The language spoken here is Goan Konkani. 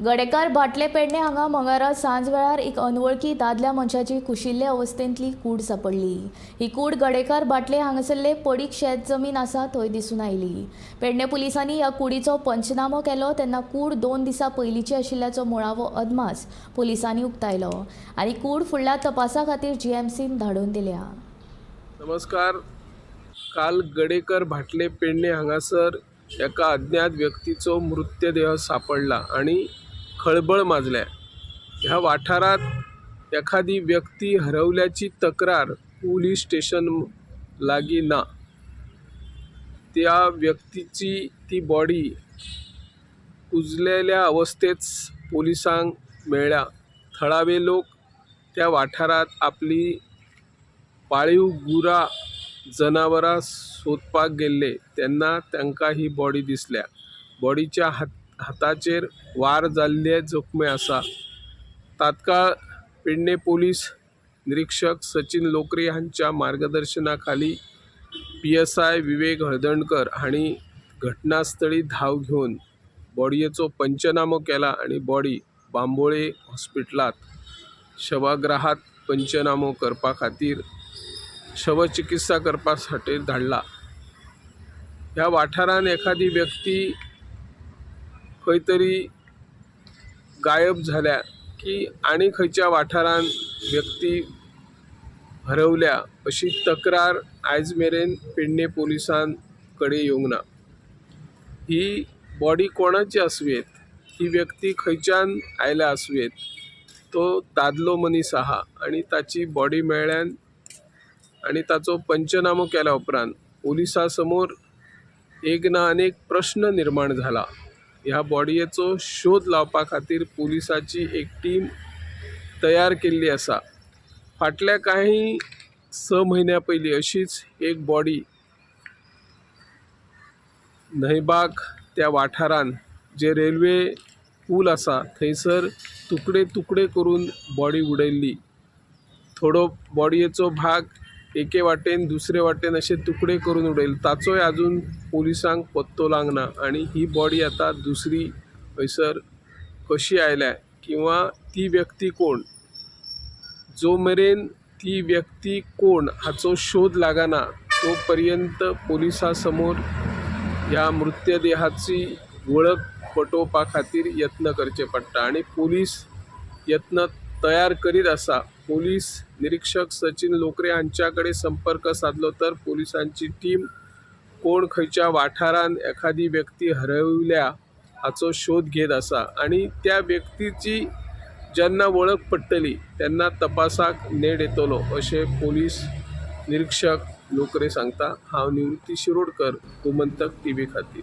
गडेकार भाटले पेडणे हांगा मंगळारा सांजवेळार एक अनवळखी दादल्या मनशाची कुशिल्ले अवस्थेंतली कूड सापडली. ही कूड गडेकार भाटले हांगासरले पडीक शेत जमीन आसा थंय दिसून आयली. पेडणे पुलिसांनी ह्या कुडीचो पंचनामो केलो तेन्ना कूड 2 दिसां पयलींची आशिल्ल्याचो मुळावो अदमास पुलिसांनी उक्तायलो आनी कूड फुडल्या तपासा खातीर जीएमसीन धाडून दिल्या. नमस्कार. काल गडेकर भाटले पेडणे हांगासर एका अज्ञात व्यक्तीचो मृतदेह सापडला आनी खळबळ माजल्या. ह्या वाठारांत एखादी व्यक्ती हरवल्याची तक्रार पुलीस स्टेशन लागीं ना. त्या व्यक्तीची ती बॉडी कुजलेल्या अवस्थेंत पोलिसांक मेळ्ळ्या. थळावे लोक त्या वाठारांत आपली पाळीव गुरां जनावरां सोदपाक गेल्ले तेन्ना तांकां ही बॉडी दिसल्या. बॉडीच्या हाताचेर वार जाल्ले जखमी आसा. तात्काळ पेडणे पोलीस निरीक्षक सचिन लोकरे हांच्या मार्गदर्शना खाली PSI विवेक हळदणकर हांणी घटनास्थळी धांव घेवन बॉडयेचो पंचनामो केला आनी बॉडी बांबोळे हॉस्पिटलांत शवग्रहात पंचनामो करपा खातीर शवचिकित्सा करपा खातीर धाडला. ह्या वाठारांत एखादी व्यक्ती खंय तरी गायब जाल्या की आनी खंयच्या वाठारांत व्यक्ती हरवल्या अशी तक्रार आयज मेरेन पेडणे पोलिसां कडेन येवंक ना. ही बॉडी कोणाची आसुयेत, ही व्यक्ती खंयच्यान आयल्या आसुयेत, तो दादलो मनीस आहा आनी ताची बॉडी मेळ्ळ्यान आनी ताचो पंचनामो केल्या उपरांत पोलिसां समोर एक ना अनेक प्रश्न निर्माण जाला. ह्या बॉडयेचो शोध लावपा खातीर पोलिसाची एक टीम तयार केल्ली आसा. फाटल्या काही 6 म्हयन्या पयलीं अशीच एक बॉडी न्हंयबाग त्या वाठारांत जे रेल्वे पूल आसा थंयसर तुकडे तुकडे करून बॉडी उडयल्ली. थोडो बॉडयेचो भाग एके वाटेन दुसरे वाटेन अशे तुकडे करून उडयले, ताचोय आजून पोलिसांक पत्तो लागना आनी ही बॉडी आतां दुसरी हयसर कशी आयल्या किंवा ती व्यक्ती कोण, जो मेरेन ती व्यक्ती कोण हाचो शोध लागना तो पर्यंत पोलिसां समोर ह्या मृतदेहाची वळख पटोवपा खातीर यत्न करचे पडटा आनी पोलीस यत्न तयार करीत आसा. पोलीस निरीक्षक सचिन लोकरे हांच्या कडेन संपर्क सादलो तर पोलिसांची टीम कोण खंयच्या वाठारांत एखादी व्यक्ती हरवल्या हाचो शोध घेत आसा आनी त्या व्यक्तीची जेन्ना वळख पडटली तेन्ना तपासाक नेट येतलो अशें पोलीस निरीक्षक लोकरे सांगता. हांव निवृत्ती शिरोडकर, गोमंतक टीव्ही खातीर.